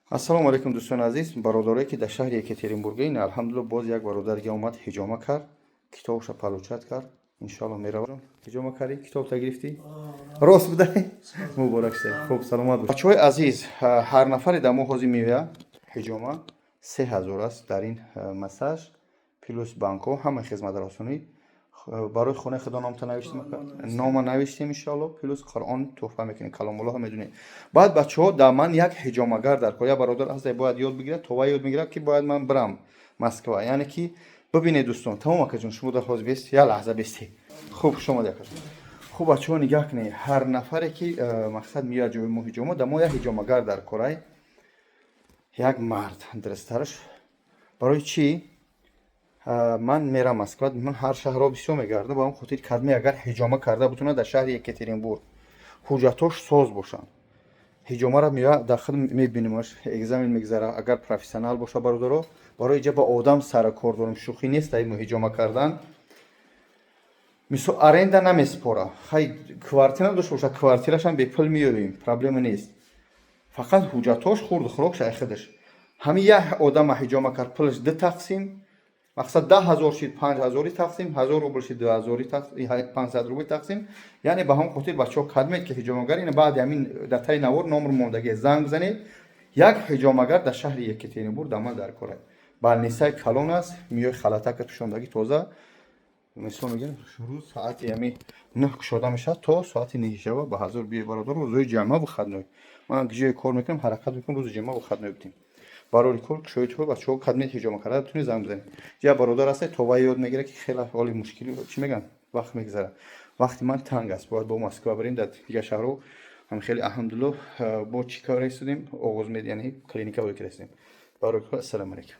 Ассалому алайкум, дӯстони азиз, бародарое, ки дар шаҳри Екатеринбург. Ин, алҳамдулилла, боз як бародарге омад, ҳиҷома кард, китобаша получать кард. Иншоалло, меравам. Ҳиҷома кардӣ, китобта гирифтӣ, рост будай, муборак шуда. Хуб, саломат бош. Бачаҳои азиз, ҳар нафаре дар мо ҳозир меояд ҳиҷома, 3000 аст. Дар ин массаж плюс банкҳо, ҳамаи хизматрасонӣ. Барои хонаи худо номта навиштем, нома навиштем. Иншоалло, плюс Қуръон туҳфа мекунем, Каломуллоҳ медонем. Баъд, бачаҳо, дар ман як ҳиҷомагар дар кор, як бародар ҳаст, бояд ёд бигирад. То вай ёд мегирад, ки бояд ман бирам Москва. Яъне ки бибинед, дӯстон. Тамом, акаҷон, шумо дар ҳозир бест, як лаҳза бести. Хуб, хуш омадед, акаҷон. Хуб, бачаҳо, нигаҳ кунед. Ҳар нафаре ки мақсад меояд ҷои мо ҳиҷома, дар мо як ҳиҷомагар дар корай, як мард дурусттараш. Барои чӣ ман мерам Москва, ман ҳар шаҳрҳо бисёр мегардам. Ба он хотир, кадме агар ҳиҷома карда бутонад, дар шаҳри Екатеринбург ҳуҷҷатош соз бошанд, ҳиҷомаро меояд, дар худ мебинимаш, экзамен мегзара. Агар профессионал боша, бародаро, барои иҷа ба одам сара кор дорем, шӯхӣ нест мо ҳиҷома кардан. Мисол, аренда намеспора, хай, квартира дошта бошад, квартирашам бепул меёбем, проблема нест. Фақат ҳуҷҷатош, хурду хӯрокш ай худаш. Ҳамин як одама ҳиҷома кард, пулаш ду тақсим, мақсад, 10 000 шид, 5000-и тақсим, 1000 рубл шид, 2000-и, 500 рубл тақсим. Яъне ба ҳамон хотир, бачаҳо, кадмед ки ҳиҷомагар ина, баъди ҳамин дар таи навор номер мондагӣ, занг бизанед. Як ҳиҷомагар дар шаҳри Екатеринбург дар ман дар кор. Больницаи калон аст, миёи халатака пӯшондагӣ, тоза. Мисол мегӯям, рӯз соати ҳами 9 кушода мешавад, то соати 9 шава. Ба ҳазор биёй, бародар. Рӯзои ҷамъа, выходной ман ҷое кор мекунам, ҳаракат мекунам, рӯзи ҷамъа, выходной бутем. Барори кор кушои ту, бачаҳо, кадмет ҳиҷома карда битунед, занг бизанед. Я бародар ҳаста, то вай ёд мегирад, ки хеле ҳоли мушкили, чӣ мегӯянд, вақт мегузарад. Вақти ман танг аст, бояд бо Москва барем, дар дигар шаҳрҳо ҳам. Хеле, алҳамдулилло, бо чӣ кор истодем, оғоз мед, яъне клиника ки расидем. Барори кор, ассалому алайкум.